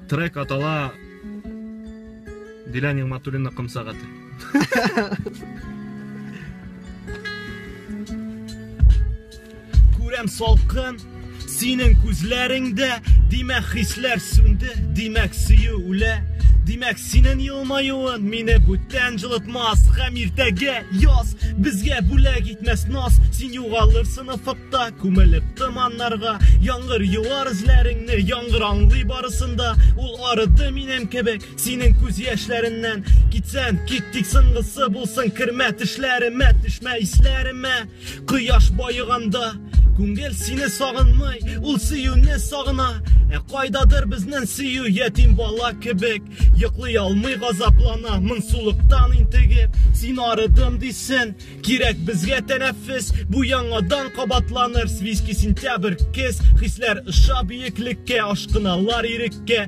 Трек атала Дилә Нигъмәтуллина Ком сәгате. Күрәм салкын синең күзләреңдә, димәк хисләр сүнде, димәк сөю үлә. Димәк синең елмаюын мине бүтән җылытмас һәм иртәгә яз безгә бүләк итмәс наз. Син югалырсың офыкта, күмелеп томаннарга. Яңгыр юар эзләреңне, яңгыр аңлый барысын да. Ул арыды минем кебек синең күз яшьләреннән. Китсән, кит, тик соңгысы булсын, кермә төшләремә, төшмә исләремә. Кояш баеганда күңел сине сагынмый, ул сөюне сагына. Ә кайдадыр безнең сөю ятим бала кебек, йоклый алмый газаплана, моңсулыктан интегеп. Син арыдым дисен, кирәк безгә тәнәфес, бу яңадан кабатланыр. Свиски сентябрь кез, хисләр оча биеклеккә, ашкыналар иреккә.